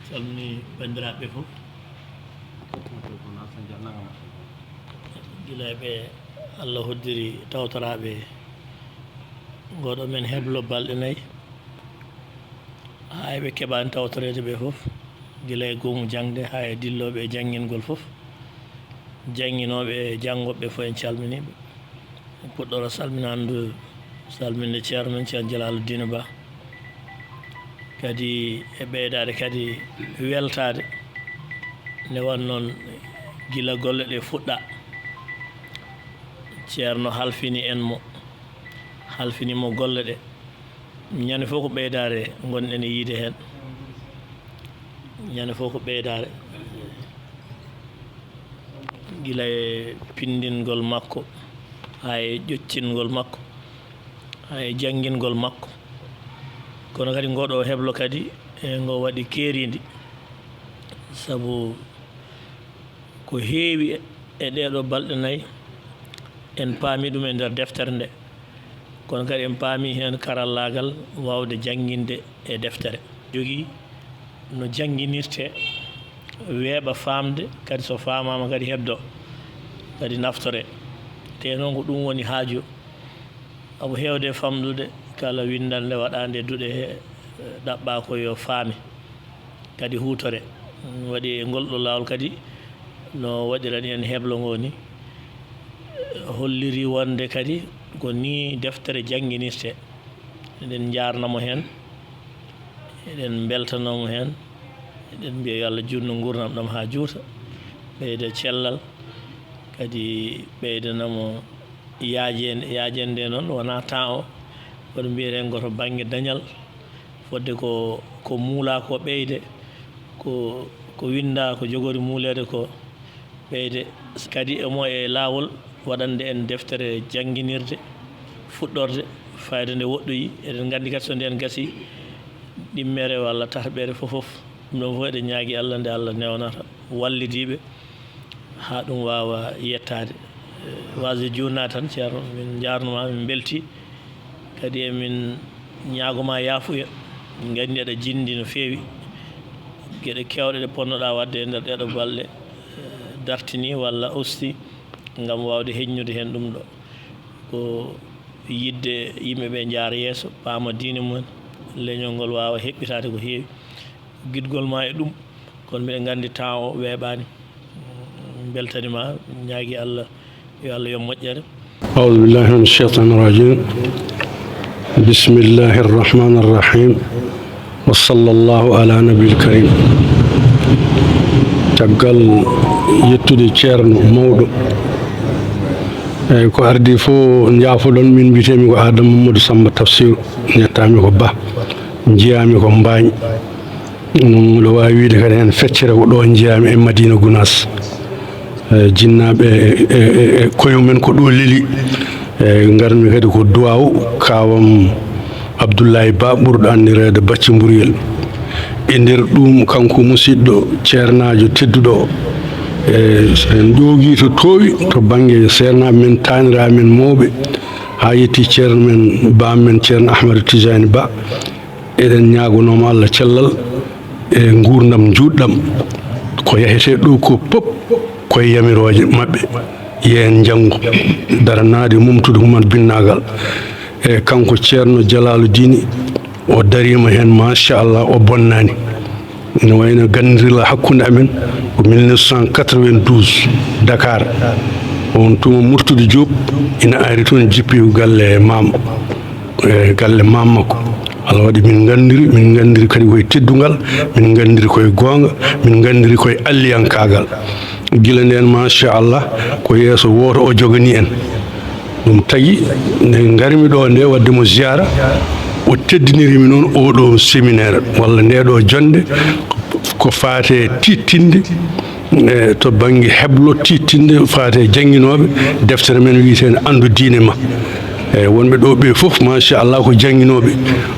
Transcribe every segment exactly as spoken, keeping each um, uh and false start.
Salmini banndiraaɓe fof. Gila e ɓe Allah hoddiri tawtoraaɓe ngoɗo men heblo balɗe nayi, haa e ɓe keɓaani tawtoreede ɓe fof, gila e goomu jaŋde haa e dillooɓe e janngingol fof, jannginooɓe e janngooɓe fof en calminiiɓe. Puɗɗoro salminaandu, salminde ceerno men, Ceerno Jalaaluddin Ba. Kadi e ɓeydaade kadi weltaade, nde won noon gila golle ɗe fuɗɗa, ceerno halfini en mo, halfini mo golle ɗe. Ñande fof ko ɓeydaare ngonɗen e yiide heen. Ñande fof ko ɓeydaare. Gila e pinndingol makko, haa e ƴoccingol makko, haa e janngingol makko. Kono kadi ngoɗo heblo kadi, e ngo waɗi keerindi. Sabu ko heewi e ɗeeɗo balɗe nayi, en paami ɗum e nder deftere nde. Kono kadi en paami heen karallaagal waawde jannginde e deftere. Jogii no jannginirtee, weeɓa faamde, kadi so faamaama kadi heddo, kadi naftore. Te noon ko ɗum woni haaju. Sabu heewde famɗude, kala winndannde waɗaande e duɗe he, ɗaɓɓaa ko yo faame, kadi huutore. Ɗum waɗi e ngol ɗo laawol kadi no waɗirani en heblo ngo ni, holliri wonde kadi ko ni deftere jannginirtee. Eɗen njaarna mo heen, eɗen mbeltano mo heen, eɗen mbiya yo Allah juutnu nguurndam ɗam haa juuta, ɓeyda cellal, kadi ɓeydana mo yaajeende. Yaajeende nde noon wonaa temps o, kono mbiyeten ko to bannge dañal, fodde ko, ko muulaa ko ɓeyde, ko, ko winndaa, ko jogori muuleede ko ɓeyde. Kadi omo e laawol waɗande en deftere jannginirde, fuɗɗorde, fayda nde woɗɗoyi. Eɗen nganndi kadi so ndeen gasi, ɗimmere walla tataɓere fof fof, ɗum ɗoon fof eɗen ñaagi Allah nde Allah newnata wallidiiɓe haa ɗum waawa yettaade. Eh, waasde juutna tan, ceerno, min njaarnuma, min mbelti. Kadi emin ñaagoma yaafuya. Min nganndi aɗa jinndi no feewi. Geɗe keewɗe ɗe ponnoɗaa waɗde e nder ɗeeɗo balɗe, eh, dartini walla usti ngam waawde heññude heen ɗum ɗo. Ko yiɗde yimɓe ɓe njaara yeeso, paama diine mumen, leñol ngol waawa heɓɓitaade ko heewi. Giɗgol ma e ɗum, kono mbiɗa nganndi temps o weeɓaani. Min mbeltaniima, min ñaagii Allah, yo Allah yoɓ moƴƴere. أعوذ بالله من الشيطان الرجيم. بسم الله الرحمن الرحيم. وصلى الله على النبي الكريم. Caggal yettude ceerno mawɗo, eyyi, ko ardii fof, njaafoɗon, min mbiyetee-mi ko Adama Mamadou Samba Tafsir, njettaami ko Ba, njiyaami ko Mbaañ. Ɗum, mboɗo waawi wiyde kadi heen feccere ko ɗo njiyaami e Madina Gunaas. E jinnaaɓe e, e, e, e koye mumen ko ɗo leli. E ngarmi kadi ko duwaaw kaawam Abdullahi Ba, ɓurɗo anndireede Bacci Mburiyel. E nder ɗum, kanko musiɗɗo ceernaajo tedduɗo o, e, so en ƴoogii to toowi to bannge seernaaɓe men, taaniraaɓe men mawɓe, haa yetti ceerno men, baam men ceerno Ahmadu Tijaani Ba, eɗen ñaagonoo mo Allah cellal e nguurndam njuutɗam. Ko yahetee ɗo ko pop, koye yamirooje maɓɓe, yehen njanngo, daranaade Mumtude Human Binnaagal. E kanko Ceerno Jalaalu Diini, o dariima heen, machallah, o bonnaani. Ina wayno ganndiri la hakkunde amen ko mille neuf cent quatre-vingt-douze, Dakar. On tuma Murtude Diop ina ari toon, jippi ko galle maam, e galle maam makko. Allah waɗi min nganndiri, min nganndiri kadi koye teddungal, min nganndiri koye goonga, min nganndiri koye alliyankaagal. Gila ndeen, machallah, ko yeeso wooto o joganii en. Ɗum tagi nde ngarmi ɗo nde waɗde mo ziyaara, o teddiniri mi noon oɗo séminaire walla nde ɗo jonnde ko faate tiiɗtinde, e, to bannge heblo, tiiɗtinde faate jannginooɓe deftere men wiyeteende Anndu Diine Ma. E, wonɓe ɗo ɓe fof, machallah, ko jannginooɓe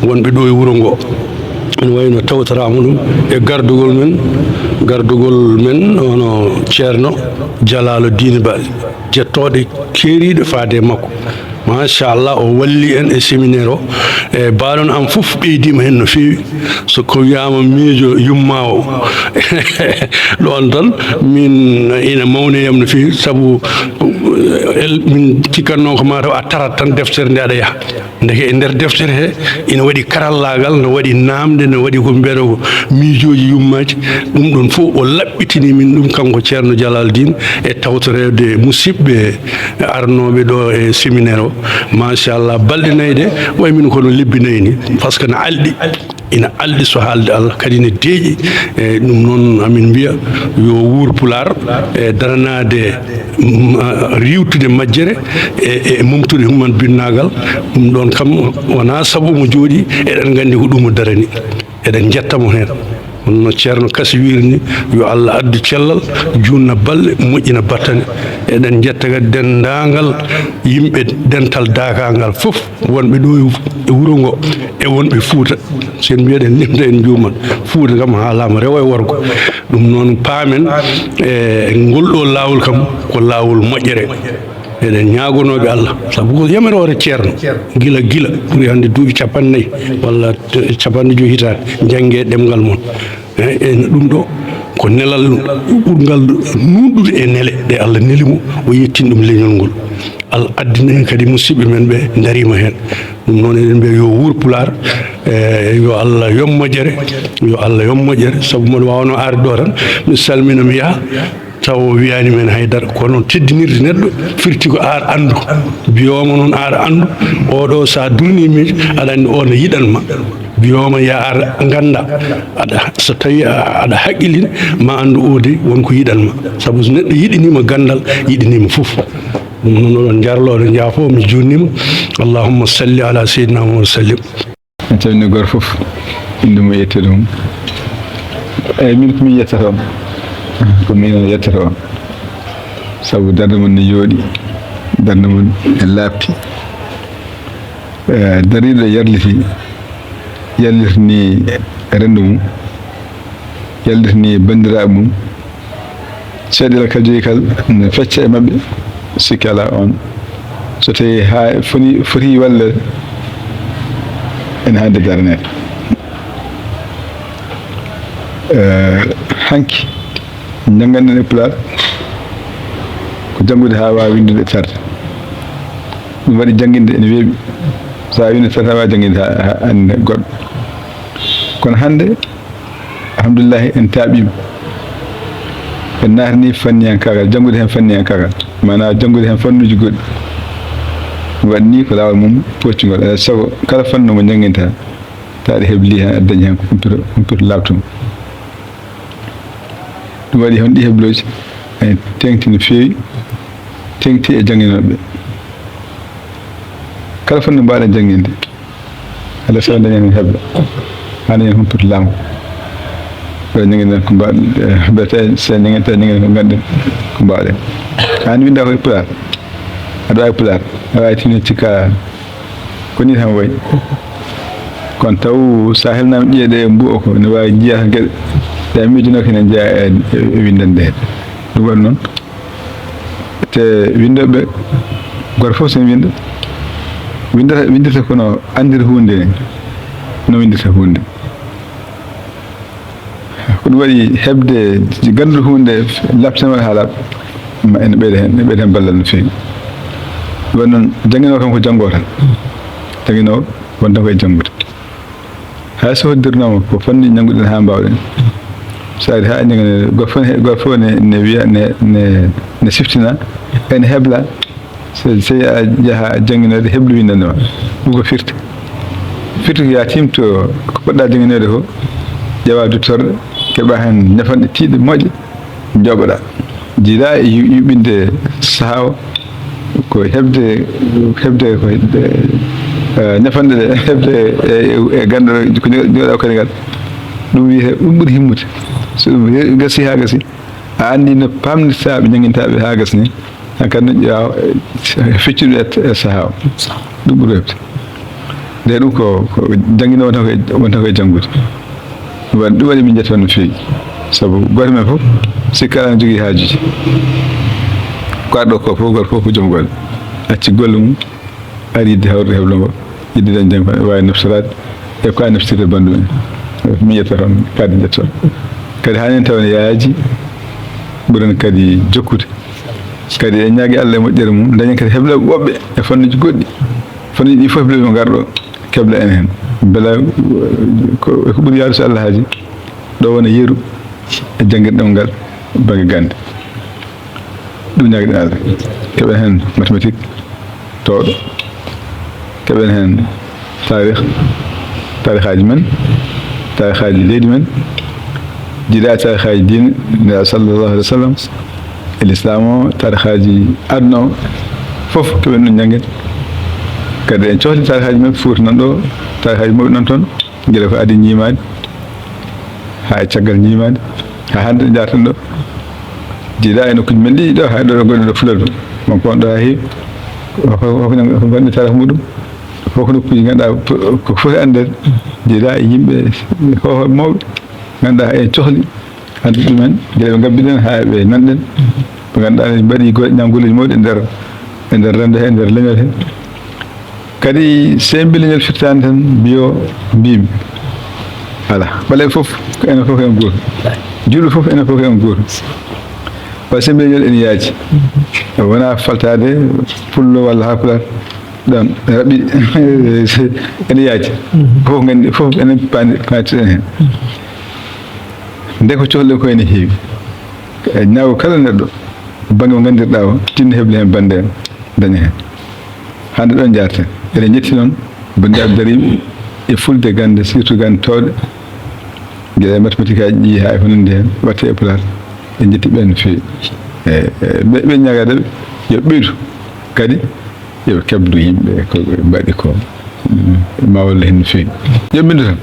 wonɓe ɗo e wuro ngo. Ene wayno tawtoraama ɗum e gardugol men, gardugol men hono Ceerno Jalaalo Diine Ba, jettooɗe keeriiɗe faade e makko. Machallah, o walli en e séminaire o. E, baaɗon am fof ɓeydiima heen no feewi. So ko wiyaama miijo yumma o, ɗoon tan min ina mawni yam no feewi, sabu, eh, el-, min cikkatnoo ko maa taw a tarat tan deftere nde aɗa yaha. Ndeke e nder deftere he ina waɗi karallaagal, no waɗi naamnde, no waɗi ko mbiyata ko miijooji yummaaji. Ɗum ɗoon fof o laɓɓitini min ɗum, kanko Ceerno Jalal Diin, e tawtoreede musidɓe arnooɓe ɗo e séminaire o. Machallah, balɗe nayi ɗe, way min kono lebbi nayi ni, par ce que na alɗi. Ina alɗi, so haalde Allah, kadi ne deeƴi. E ɗum noon, amin mbiya yo wuur Pulaar, e daranaade, mm, riiwtude majjere, e, e momtude humman binnaagal. Ɗum ɗoon kam wonaa sabu omo jooɗii, eɗen nganndi ko ɗum o darani. Eɗen njetta mo heen. Hono no Ceerno Kasi wiiri ni, yo Allah addu cellal, juutna balɗe, moƴƴina battane. Eɗen njetta kadi denndaangal yimɓe dental daakaangal fof, wonɓe ɗo e wuro ngo, e wonɓe Fuuta. So en mbiyaɗen limta en njuuman. Fuuta kam haalaama rewo e worgo. Ɗum noon paamen, e ngol ɗo laawol kam ko laawol moƴƴere. Eɗen ñaagonooɓe Allah, sabu ko yamiroore Ceerno, gila, gila, ɓuri hannde duuɓi cappanɗe nayi walla te-, cappanɗe joyi hitaande, njannge ɗemngal mon. E, e ɗum ɗo ko nelal ɓurngal nuunɗude e nele ɗe Allah neli mo, o yettini ɗum leñol ngol. Allah addina en kadi musidɓe men ɓe ndariima heen. Ɗum noon eɗen mbiya yo wuur Pulaar, e, yo Allah yoɓ moƴƴere, yo Allah yoɓ moƴƴere, sabu mboɗo waawnoo arde ɗo tan, mi salmina, mi yaha, taw o wiyaani men hay dara. Kono teddinirde neɗɗo firti ko ar anndu. Mbiyooma noon ar anndu, oɗo so a durni miijo, aɗa anndi o ne yiɗan ma. Mbiyooma ya ar ngannda, aɗa, so tawi a-, aɗa haqqilin, ma anndu o de won ko yiɗan ma. Sabu so neɗɗo yiɗiniima ganndal, yiɗiniima fof. Ɗum noon oɗon njarlo, oɗon njaafo, mi juutniima. Allahumma salli ala sayyidina Muhammad wa sallim. En calmini gooto fof, innde mum e yettoode mum. Eeyi, min ko min yettata on. Ko min yettata on. Sabu darnde mon ne yooɗi, darnde mon ne laaɓti. Eh, dariiɗo yarliti, yarlitini renndo mum, yarlitini banndiraaɓe mum. Seeɗa kala jogi kala ne fecca e maɓɓe, sikki alaa on. So tawii haa foti, foti walleede, ene haani daraneede. Eh, hanki, njannganɗen e Pulaar, ko janngude haa waawa winndude e tawde. Ɗum waɗi jannginde ene weeɓi. So a winndataa tan, a waawaa jannginde haa, haa annda goɗɗo. Kono hannde, alhamdulillahi, en taaɓiima. En naatanii fanniyankaagal, janngude heen fanniyankaagal, maanaa janngude heen fannuuji goɗɗi. Ɗum waɗi nii ko laawol mum pooccungol. Alaa sago, kala fannu mo njannginta, tawa aɗa hebli heen, aɗa dañi heen ko humpito, humpito laaɓtungo. Ɗum waɗi hono ɗii heblooji ene teeŋti no feewi, teeŋti e jannginooɓe ɓe. Kala fannu mbaawɗen jannginde, alaa sago dañen heen heble. Haa dañen humpito laaɓngo. Mbeɗa janngina ko mbaawɗen, eh, mbiyetee so en njannginii, tawa njannginii ko ngannduɗen ko mbaawɗen. Aan winndaa ko e Pulaar. Aɗa waawi Pulaar. Aɗa waawi tino cikka ko nii tan wayi. Kono taw so a helnaama ƴiye ɗe mbuo ko ne waawi njiyaa geɗe. Ɗe a miijunoo ko ene njeyaa e, e, e winndannde he. Ɗum waɗi noon. Te winndooɓe, gooto fof so ene winnda, winndata, winndata kono anndir huunde, no winndata huunde. Ko ɗum waɗi heɓde gannduɗo huunde, laaɓtinama haa laaɓa, ma ene ɓeyda heen, ene ɓeyda heen ballal no feewi. Ɗum waɗi noon, jannginoowo kam ko janngo tan. Jannginoowo wonta ko e janngude. Hay so hoddirnooma ko fannuuji njannguɗen haa mbaawɗen. So ari haa njannginee, gooto fof ne, gooto fof ne, ne wiya, ne, ne, ne siftina, ene hebla. So, so a yaha jannginoyde, heblu winndannde ma. Ɗum ko firti. Firti ko yaa tiimto ko poɗɗa jannginoyde ko, ƴeewa duttorɗe, keɓa heen ñafanɗe tiiɗɗe moƴƴe. Njooɓoɗaa. Jiidaa e yu-, yuɓɓinde sahaa o, ko heɓde, heɓde ko, eh, ñafanɗe ɗe, heɓde e, e, e ganndal ko jooɗa kadi ngal. Ɗum wiyetee, ɗum ɓuri himmude. So ɗum he-, gasi haa gasi, a anndi no pamɗitaa ɓe, njanngintaa ɓe haa gasi ni. Hankadi no ƴeewa, eh, feccude e, e sahaa o. Ɗum ɓuri heɓde. Nde ɗum ko, ko jannginoowo wonta ko e, wonta ko e janngude. Ɗum waɗi, ɗum waɗi min njettoon no feewi. Sabu gooto men fof, sikka aɗa jogii haajuuji. Ko arɗo ko fof, gooto fof ko joom golle. Acci golle mum, ari yiɗde hawrude heblo ngo, yiɗde dañde heen ko waawi naftoraade, e ko a naftirta banndum en. Miñirta tan kadi njetto. Kadi haa neen tawa ne yaaji, ɓuran kadi jokkude. Kadi en ñaagi Allah e moƴƴere mum, dañen kadi heblooɓe woɓɓe e fannuuji goɗɗi. Fannuuji ɗi fof heblooɓe ngarɗo kebla en heen. Mbela ko e ko ɓuri yaarude so Allah haaji, ɗo wona yeru e janngirɗe ɗemngal bannge gannde. Ɗum ñaagɗen Allah. Keɓen heen mathématique, tooɗo. Keɓen heen taarih, taarihaaji men, taarihaaji leydi men, jiidaa taarihaaji diine, Nelaaɗo sallallahu alaihi wa sallam, e lislaam o, taarihaaji aduna o, fof keɓen ɗum ñaŋngen. Kadi en cohli taarihaaji men, Fuuta nan ɗo, taarihaaji mawɗi nan toon, gila ko adii ñiimaade, haa e caggal ñiimaade, haa hannde njaarten ɗo. Jiidaa e nokkuuji men ɗi ɗo, haa ɗo, ɗo gonɗen ɗo Fuladu. Bon, ko on ɗo haa heewi. Ko, ko, ko, ko mbaɗmi taarih muɗum. Fof ko nokkuuji ngannduɗaa ko foti anndeede. Jiidaa e yimɓe, hoho mawɓe, ngannduɗaa en cohli hannde ɗumen, gila ɓe ngabbiɗen haa ɓe nanɗen. Ɓe ngannduɗaa ne mbaɗi go-, ñaam golleeji mawɗi e nder, e nder renndo he, e nder leñol he. Kadi, sey mbi leñol firtaani tan, mbiyo mbiimi. Alaa, ɓaleeɓe fof, ko enen fof ko en gooto. Juulɓe fof, enen fof ko en gooto. Wa sey mbi leñol ene yaaji. Wonaa faltaade pullo walla haa pulaar. Ɗon, raɓɓiɗi. Ene yaaji. Fof nganndi, fof enen paandi, paanditiɗen heen. Nde ko cohluɗen ko ene heewi. E ñaawo kala neɗɗo, bannge mo nganndirɗaa o, tinno heble heen bannde en, daña heen. Hannde ɗo njaarten. Eɗen njetti noon banndiraaɓe dariiɓe e fulde gannde, surtout gannde toowɗe, gila e mathématique aji ɗi haa e ko nanndi heen, waɗte e pulaar. En njetti ɓeen no feewi. E, e, ɓe, ɓe ñaagaade ɓe, yo ɓeydu kadi, yo ɓe keɓdu yimɓe ko ɓe mbaɗi ko. Mm, ma walla heen no feewi. Yo ɓe mbinndu tan.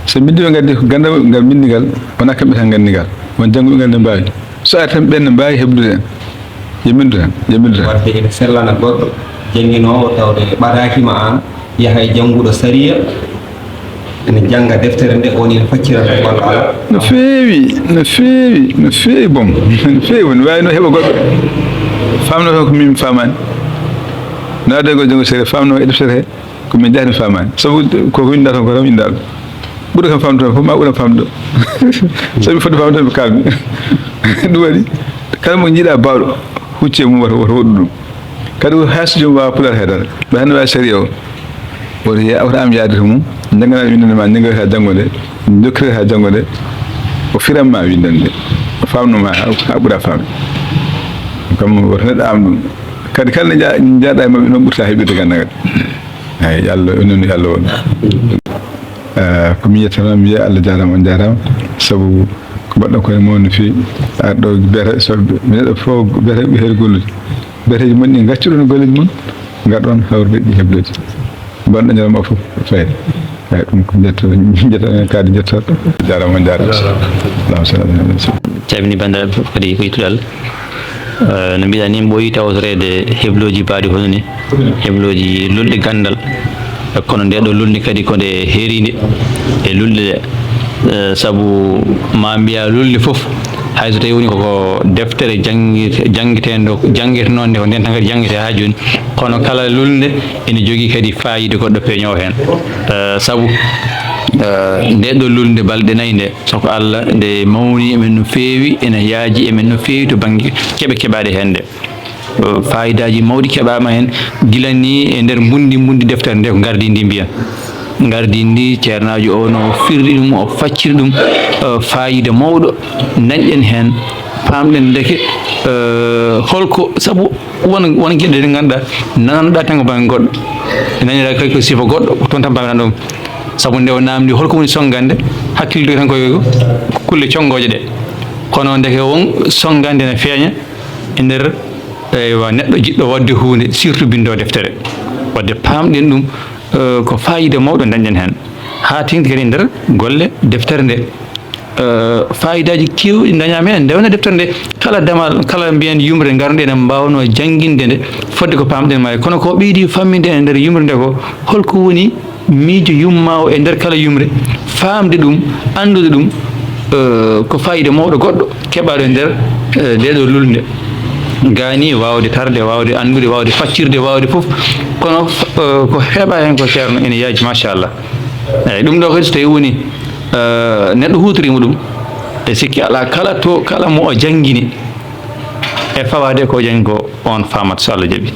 So ɓe mbinndi ɓe nganndi ko ganndal ngal mbinndi ngal, wonaa kamɓe tan nganndi ngal. Won jannguɓe ngal ne mbaawi. So ari tan ɓeen ne mbaawi heblude en. Yo ɓe mbinndu tan, yo ɓe mbinndu tan. Wadde ene sellana goɗɗo jannginoowo tawde ɓadaaki ma aan, yaha e jannguɗo sariya, ene jannga deftere nde, woni ene faccira nde walla alaa? No feewi, no feewi, no feewi, bon, no feewi, bon, waawi no heɓa goɗɗo. Faamno tan ko min mi faamaani. Naade ko janngo sariya, faamno e deftere he, ko min jahni faamaani. Sabu ko ko winnda tan ko tan winnda ɗum. Ɓura kam faamde tan fof, ma ɓura faamde ɗo. Sabu foti faamde tan ɓe kaalmi. Ɗum waɗi, kala mo jiiɗa baawɗo, hucce mum wata, wata woɗɗu ɗum. Kadi o hayso joom waawa pulaar he dara. Ɓe hannde waawi sariya o. Woto ye-, woto am yaade to mum, njannganaa ɗum innde ma, njanngoyta janngo nde, njokkirta janngo nde, o firan ma winndande nde. O faamno ma haa, haa ɓura faamde. Kam woto neɗɗo am ɗum. Kadi kala nde nja-, njaaɗa e maɓɓe noon ɓurta heɓirde ganndal ngal. Eeyi, yo Allah, onon yo Allah won. Eh, ko mi yetta tan, mi wiya Allah jaaraama, on jaaraama. Sabu ko mbaɗɗon ko ene mawni no feewi. Ar ɗo biyata, so mi neɗɗo fof biyata ɓe heɗi gollude. Biyateeji mon ɗi, ngaccuɗon golleeji mon, ngarɗon hawrude ɗi hebloji. Mbaɗɗon ñalawma o fof fayda. Eeyi, ɗum ko njetto, njetto en kadi njetto. Jaaraama, on jaaraama. Allahumma salli ala Muhammad. Calmini banndiraaɓe fof kadi ko yettude Allah. Eh, no mbiɗa ni, mi ɓooyi tawtoreede heblooji baaɗi hono ni, heblooji lulɗi ganndal. Kono nde ɗo lulnde kadi ko nde heeriinde e lulɗe ɗe. Eh, sabu ma mbiya lulnde fof, hay so tawi woni koko deftere janngi-, janngiteende, janngitenoonde ko nden tan kadi janngete haa jooni. Kono kala lulnde ene jogii kadi faayiida goɗɗo peeñoowo heen. Eh, sabu, eh, nde ɗo lulnde balɗe nayi nde, soko Allah, nde mawni e men no feewi, ene yaaji e men no feewi to bannge keɓe keɓaaɗe heen nde. Eh, faayidaaji mawɗi keɓaama heen, gila ni e nder mbundi, mbundi deftere nde ko ngardi ndi mbiyan. Ngardi ndi, ceernaajo o no firri ɗum, o facciri ɗum, eh, faayiida mawɗo dañɗen heen, paamɗen ndeke, eh, holko, sabu won, won geɗe ɗe ngannduɗaa, nananoɗaa tan ko bannge goɗɗo. Ɓe nanira kadi ko sifa goɗɗo, ko toon tan mbaaw-ɗaa ɗum. Sabu nde o naamndi, holko woni sonngande, hakkilde tan ko kulle conngooje ɗe. Kono ndeke won sonngande ne feeña e nder, eywa, neɗɗo jiɗɗo waɗde huunde, surtout binndoowo deftere. Waɗde paamɗen ɗum, eh, ko faayiida mawɗo dañɗen heen. Haa teeŋti kadi e nder golle deftere nde. Eh, faayidaaji keewɗi dañaama heen, nde wonaa deftere nde, kala damal, kala mbiyen yumre, ngarnde ene mbaawnoo jannginde nde, fodde ko paamɗen maayo. Kono ko ɓeydi famminde e nder yumre nde ko, holko woni miijo yummaawo e nder kala yumre, faamde ɗum, anndude ɗum, eh, ko faayiida mawɗo goɗɗo keɓaaɗo e nder, eh, ndee ɗoo lulnde. Gaani waawde tarde, waawde anndude, waawde faccirde, waawde fof, kono ko heɓa heen ko, ceerno, ene yaaji, machallah. Eeyi, ɗum ɗo kadi so tawi woni neɗɗo huutoriima ɗum, e sikki alaa kala to, kala mo o janngini e fawaade ko janngi ko, on faamat so Allah jaɓi.